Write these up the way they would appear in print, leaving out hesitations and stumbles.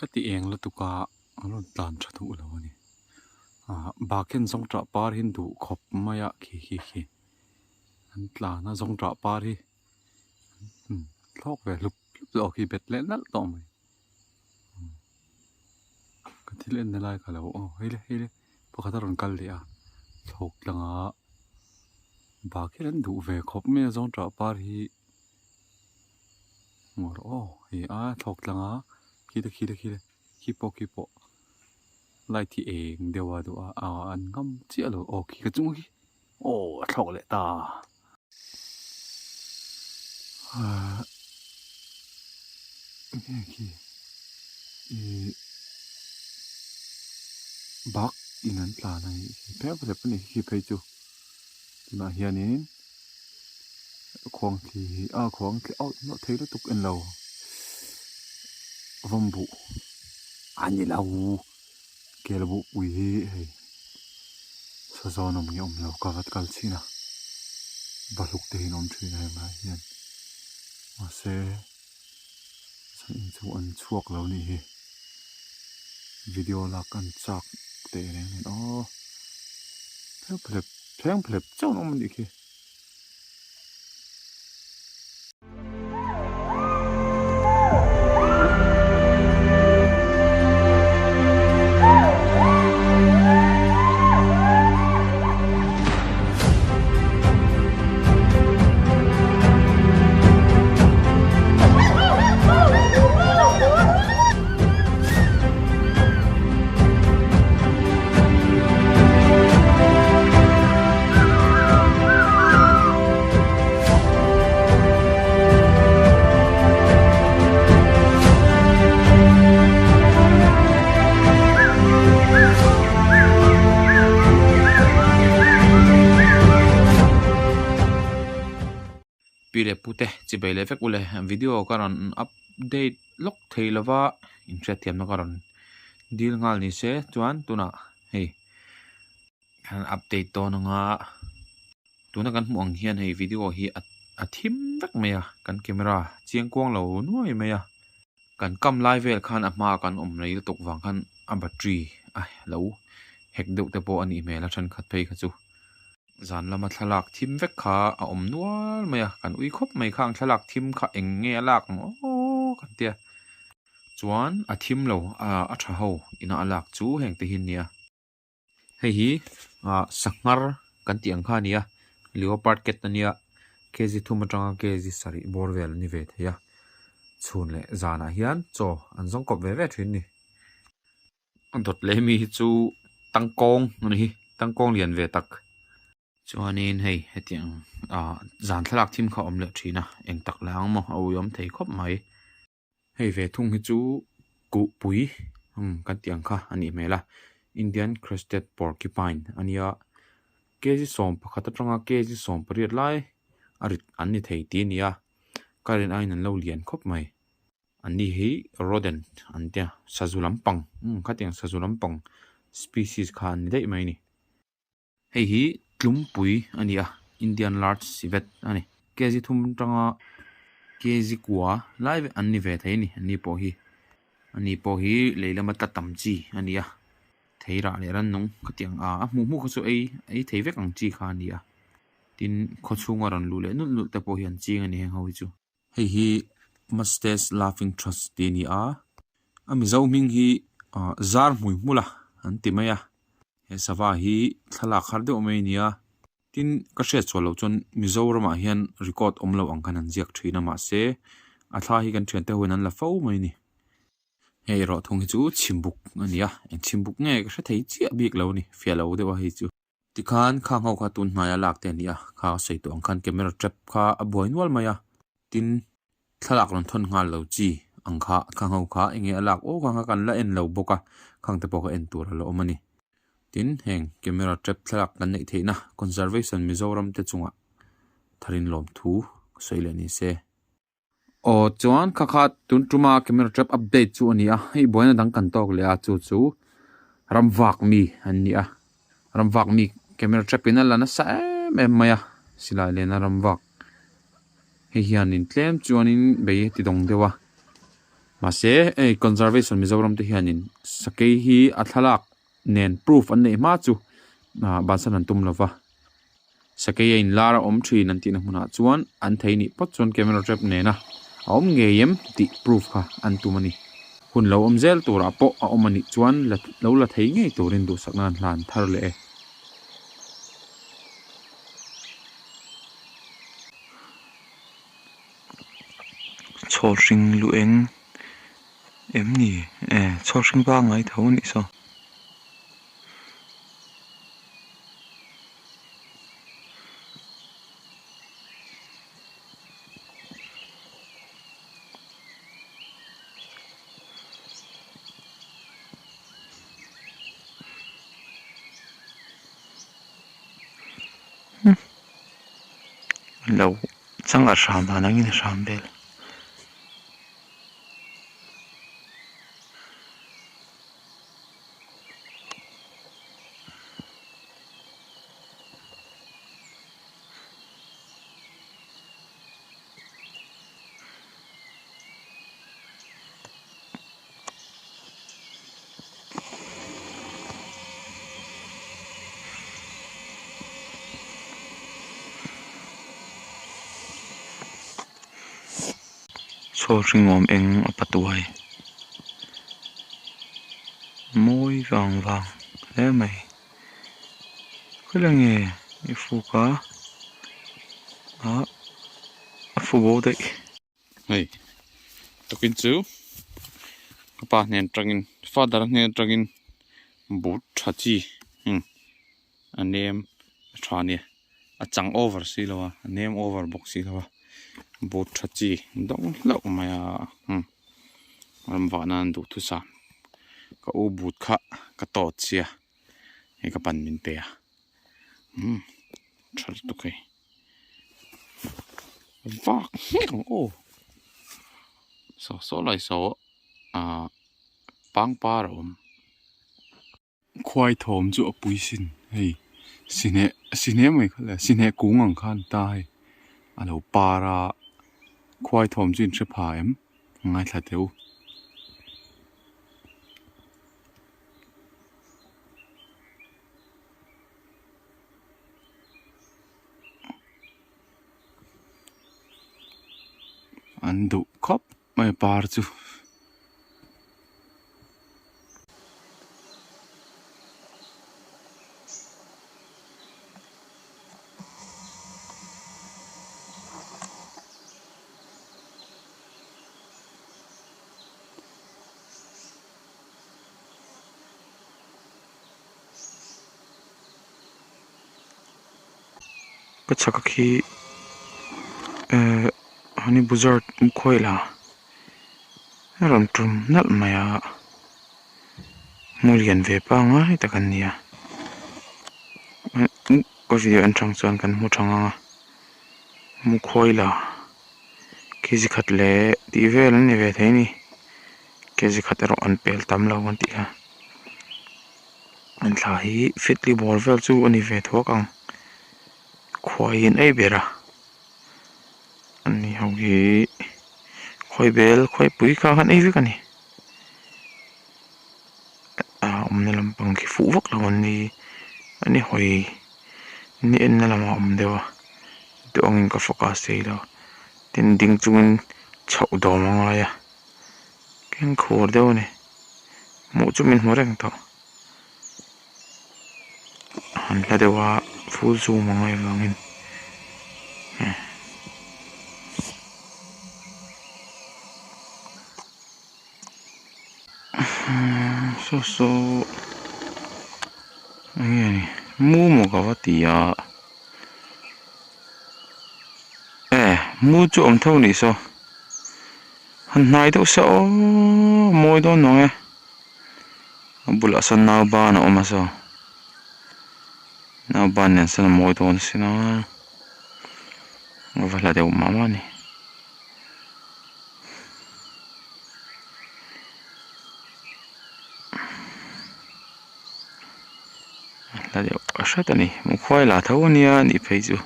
Ka ti eng lutuk a an rawn tlan tha duh lo a ni ah bak hian zawngṭah par hi an duh khawp mai a khi khi khi an tlan a zawngṭah par hi thlawk ve hlup hlup zawk hi bet leh nalh tawh mai ka thil en na lai ka lo aw hei le hei le pakhat a rawn kal leh a thlawk tlang a bak hian an duh ve khawp mai a zawngṭah par hi hmuh rawh aw hei a thlawk tlang a khi te khi te khi te khi pawh khi pawh light hi eng deuh a duh a ah an ngam chiah lo aw khi ka chung khi aw a thlawk leh ta ahh enge khi ihh bak in an tlan a nih hi pheng pawh a ni khi phei chu tunah hianin khuang thli hi a khuang thli auh hnawh thei lutuk en lo vawmbuh a ni lo kel buh pui hi hei sazawn awm nge awm lo ka vat kal chhin a bahluk te hi an awm thin a heng ah hian mahse in chu an chhuak lo a nih hi video lak an chak teh reng nen aw phengphehlep phengphehlep chauh an awm a nih khi. Pi leh pute chibei leh vek ule video ka rawn update lawk thei lova inhriatthiamna ka rawn dil nghal ni se chuan tunah hei an update dawn anga tuna kan hmuh ang hian hei video hi a thim vek mai a kan camera chiang kuang lo nuai mai a kan kam lai vel khan a hma kan awm rei lutuk vang khan a battery a lo hek deuh te pawh a nih hmel a thenkhat phei kha chu. Zan lama thlalak thim vek kha a awm nual mai a, kan ui khawp mai kha ang thlalak thim kha eng nge a lak ang aw kan tia. Chuan a thim lo a tha ho ina a lak chu heng te hi a nia. Hei hi ah sanghar kan tih ang kha a ni a, leopard cat a nia, kg thum atanga kg sarih bawr vel a ni ve thei a, chhun leh zanah hian chaw an zawng kawp ve ve thin a ni. A dawt leh mi hi chu tangkawng a ni hi tangkawng lian ve tak chuanin hei hetiang ah zan thlalak thim kha a awm leh thin a eng tak la ang maw a ui awm thei khawp mai hei ve thung hi chu kuhpui umm kan tih ang kha a nih hmel a Indian crested porcupine a nia kg 11 atanga kg 18 lai a rit an ni thei tih a ni a ka rin aiin an lo lian khawp mai. An ni hi rodent an tia sazu lampang umm khatiang sazu lampang species kha an ni daih mai a ni. Hei hi tlumpui a ni a Indian large civet a ni. Kg thum atanga kg kua lai vek an ni ve thei a ni an ni pawh hi. An ni pawh hi lei lama tla tam chi a ni a thei rah leh rannung khatiang a a hmuh hmuh kha chu ei ei thei vek ang chi kha a ni a tin khawchhunga rawn luh leh nulh nulh te pawh hi an ching a ni heng ho hi chu. Hei hi Mustache Laughing Thrush tih a ni a, a mizo hming hi ah zar hmui hmul a an ti mai a, he sava hi thlalak har deuh mai a ni a, tin ka hriat chhuah loh chuan Mizoramah hian record awm loh ang khan an ziak thin a mahse a thla hi kan thiante ho in an la fo mai a ni. Hei erawh thung hi chu chhimbuk a ni a, eng chhimbuk nge ka hre thei chiah bik lo a ni, fiah lo deuh a hei chu. Tikhan khang ho kha tun hnaia lak te a ni a, kha a sawi tawh ang khan camera trap kha a buai nual mai a, tin thlalak rawn thawn nghal lo chi ang kha khang ho kha eng nge a lak awk ang kha kan la en lo bawk a, khang te pawh kha en tur a la awm a ni. Tin heng camera trap thlalak kan neih theihna Conservation Mizoram te chungah tharin lawmthu ka sawi leh ni se. Aw chuan kha kha tun tuma camera trap update chu a ni a hei buaina dang kan tawk leh a chu chu ramvak mi an ni a ramvak mi camera trap in a la nasa em em mai a silai lena ramvak hei hianin tlem chuanin bei a ti dawng deuh a. Mahse hei conservation Mizoram te hianin sakei hi a thlalak nen proof an neih hma chu ah bansan an tum lova sakei a inlar a awm thin an tihna hmunah chuan an thei nih phawt chuan camera trap nena a awm ngei em tih proof kha an tum a ni. Hun lo awm zel turah pawh a awm a nih chuan la lo la thei ngei turin duhsakna an hlan thar leh e. Chhawr hring lu eng em ni? E chhawr hring pangngai tho a nih saw. Lo chang a hram dan angin a hram vel. Chhawr hringawm eng a patuai mawi vang vang hle mai khawilai nge i fuk a ah a fu bo daih. Hei tukin chu ka pa hnen atangin father hnen atangin boot tha chi a nem a tha ania a chang over si lo a a nem over bawk si lo a boot tha chi dawng hlauh mai a ram vah nan duhthusam ka u boot kha ka tawt sia hei ka pan min pe a umm tha lutuk hei. Vak hmiah ang aw saw saw lai saw ah pangpar a awm. Khuai thawm chu a pui sin hei sihhneh sihhneh mai kha le sihhneh kung ang khan ta hei a lo par a khuai thawm chu in hre pha em ngaithla teh u. An duh khawp mai par chu. Ka chhak a khi ehh honey buzzard an khawi la a rawn tum nalh mai a hmu lian ve pangngai tak an ni a ka video en chang chuan kan hmu thang ang a mu khawi la kg khat leh tih vel an ni ve thei a ni kg khat erawh an pel tam lo an tih kha. An thla hi fitli bawr vel chu a ni ve thuak ang khuai in ei ber a ani ho hi khawi bel khawi pui kha khan ei vek a ni a awmna lampang khi fuh vak lo an ni an i hawi ni enna lamah a awm deuh a duh angin ka focus thei lo tin ding chungin chhoh dawm a ngai a. Keng khur deuh a ni hmuh chu min hmu reng tawh han hla deuh a full zoom a ngaih avangin saw saw eng nge ni mu maw ka va ti a e mu chu awm tho a nih saw. Han hnai deuh se aw mawi dawn nawng e a bulah sawn nauban a awm a saw nauban nen sawn a mawi dawn sin a a va hla deuh mah mah a ni. A hla deuh a hret a ni mukhuai la tho ania nih phei chu.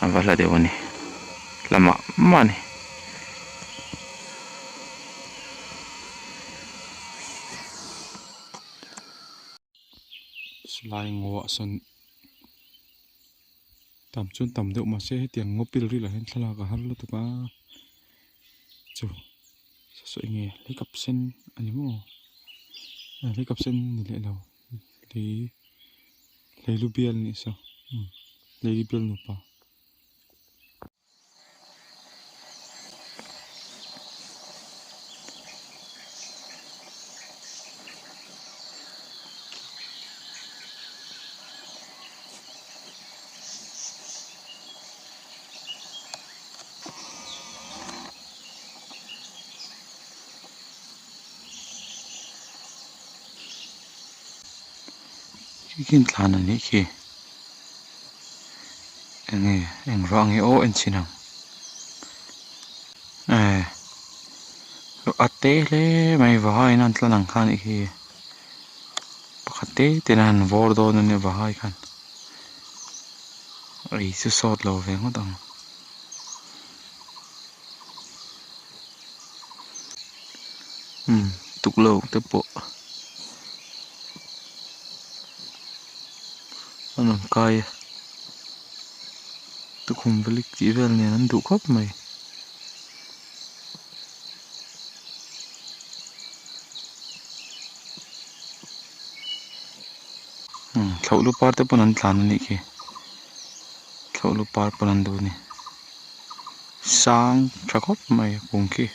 A va hla deuh a ni hla mah mah a ni. Sawlai ngawah sawn tam chuan tam deuh mahse hetiang ngaw pil ril ah hian thlalak a har lutuk a chu saw saw eng nge leikap sen a ni maw leikap sen ni leh lo lei lei lu bial a nih saw lei lu bial nupa. Khi thlan a nih khi. Enge eng ruah nge aw en chhin ang eh a te hle mai vahai in an tlan ang kha anih hi pakhat te te in a han vawr dawn ania vahai khan ei chu sawt lo ve ngawt ang umm tuklo te pawh an rawn kai a tukhum valik tih vel nen an duh khawp mai. Umm thlauh lu par te pawn an tlan a nih khi thlauh lu par pawn an duh a ni. Sang tha khawp mai a kung khi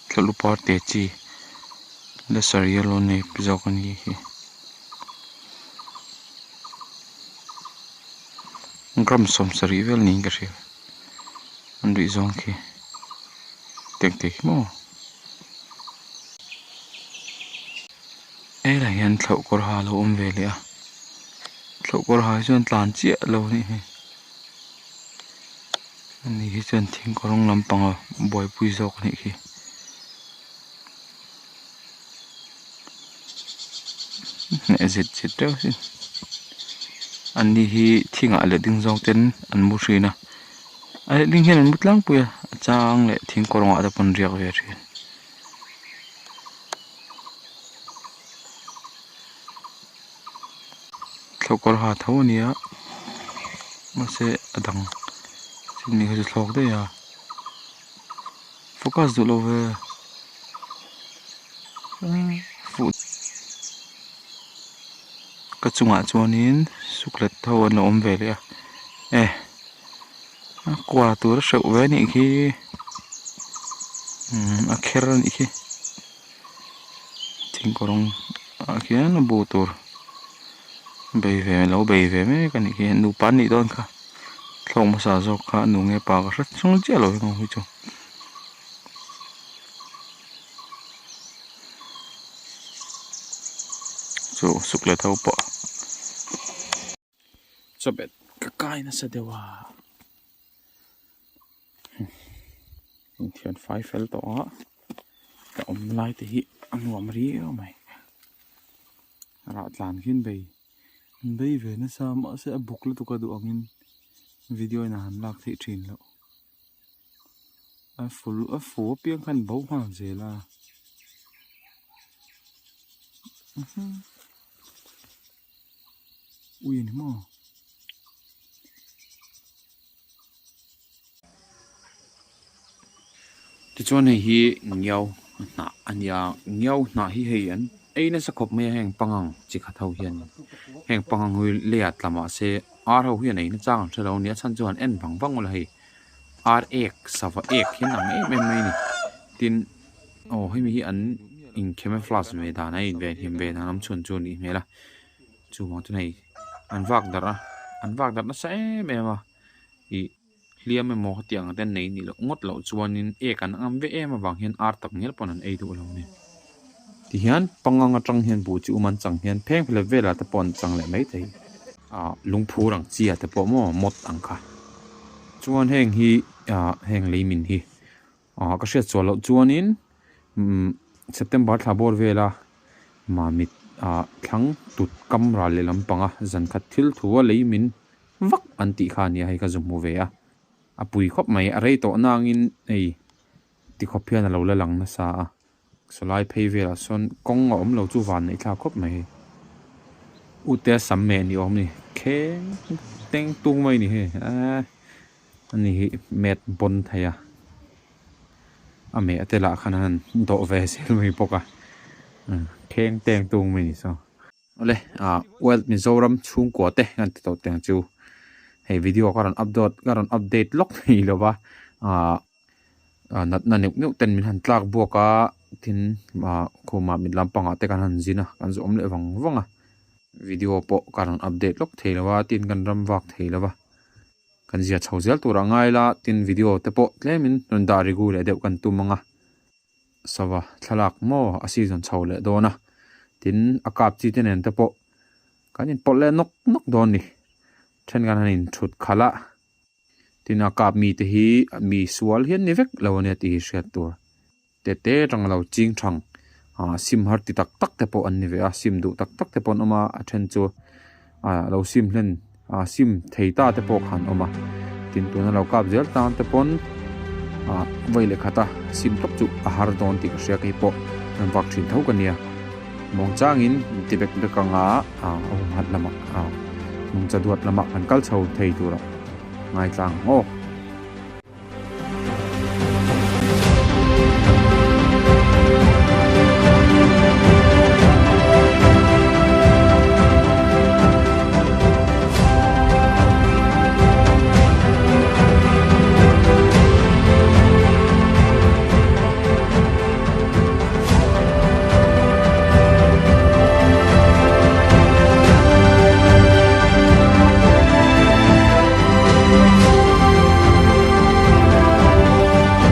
thlalh par te chi lesser yellow nape zawk a ni hi gram 70 vel niin ka hria an ruih zawng khi tek te khi maw helaiah hian thlauh kawr ha a lo awm ve leh a thlauh kawr ha hi chuan tlan chiah lo a nih hi ani hi chuan thing kawrawng lampang a buaipui zawk a nih hi hneh zet zet reuh a sin ani hi thingah leh ding zawng ten an mu thin a a letling hian an mu tlangpui a a chang leh thing kawrawngah te pawh an riak ve thin. Thlawhkawr ha tho a ni a mahse a dang chumi kha chu thlawk daih a focus duh lo ve fuh ka chungah chuanin suklet ho an lo awm ve leh a e a kua tur a hreuh ve a nih khi umm a kher a nih khi. Thingkawrawng ah khian a bu tur bei ve lo bei ve mek a nih khi nupa an nih dawn kha thlawk hmasa zawk kha a nu nge pa ka hre chung chiah lo hi chu. Chu suk leh tho pawh. Chawhmeh ka kai nasa deuh a inthian fai fel tawh a ka awm lai te hi a nuam riau mai rah tlan khian bei an bei ve nasa mahse a buk lutuk a duh angin video in a han lak theih thin loh a ful a fu apiang khan bo nghal zel a. Ui a ni maw? Tichuan hei hi ngiau hnah a nia ngiau hnah hi hei an ei nasa khawp mai a heng pangang chi khat ho hian heng pangang hi leiah tla mahse ar ho hian ei na chang an hrelo a ni a chhan chu han en vang vang ula hei ar ek sava ek hi an ang em em mai a ni tin aw hemi hi an in camouflage ve dan a in ven him ve dan awm chhun chu a nih hmel a chuvang chuan hei an vak darh a an vak darh nasa em em a ih hliam emaw hetiang te an nei nih loh ngawt loh chuanin ek an ngam ve em avang hian ar tak ngial pawn an ei duh lo a ni tihian pangang atang hian buh chi um an chang hian pheng phelep velah te pawh an chang leh maithei ah lungphur ang chi ah te pawh maw mawt ang kha chuan heng hi ah heng leimin hi. Ah ka hriat chhuah loh chuanin umm September thla bawr vela mamit ah thlang tut kam ral leh lampanga zan khat thil thu a lei min vak an tih kha a nia hei ka zu hmu ve a a pui khawp mai a rei tawh nangin hei tikhawp hian a lo la lang nasa a. Sawlai phei velah sawn kawng a awm lo chu van neih thlak khawp mai hei. Ute sam meh ni awm a ni kheng teng tung mai a ni hei eee ani hi met bawn thei a a meh te lah khan a han dawh ve zel mai bawk a kheng teng tung mai a ni saw. Awle ah World Mizoram chhungkua te kan ti tawh teh ang chu hei video ka rawn upload ka rawn update lawk thei lo va ah. Ah natna neuh neuh ten min han tlak buak a tin ah khumah mit lampangah te kan han zin a kan zawm leh vang vang a video pawh ka rawn update lawk thei lo a tin kan ram vak thei lo va kan zia chho zel tur a ngai la tin video te pawh tlemin rawn dah rigu leh deuh kan tum ang a sava thlalak maw a season chho leh dawn a tin a kap chi te nen te pawh kan inpawlh leh nawk nawk dawn a ni then kan han inthut khalh a. Tin a kap mite hi mi sual hian ni vek lo ania tih hi hriat tur. Tete tang lo ching thang ah sim har ti tak tak te pawh an ni ve a, sim duh tak tak te pawh an awm a, a then chu ah lo sim hlen ah sim thei ta te pawh kha an awm a. Tin tuna lo kap zel tan te pawn ah vawi leh khat a sim tawp chu a har dawn tih ka hria kei pawh an vak thin tho ka nia. Muang changin ti bek bek anga ah a humhalh lamah ah nungcha duat lamah kan kal chho thei tur a. Ngaitlang ang aw.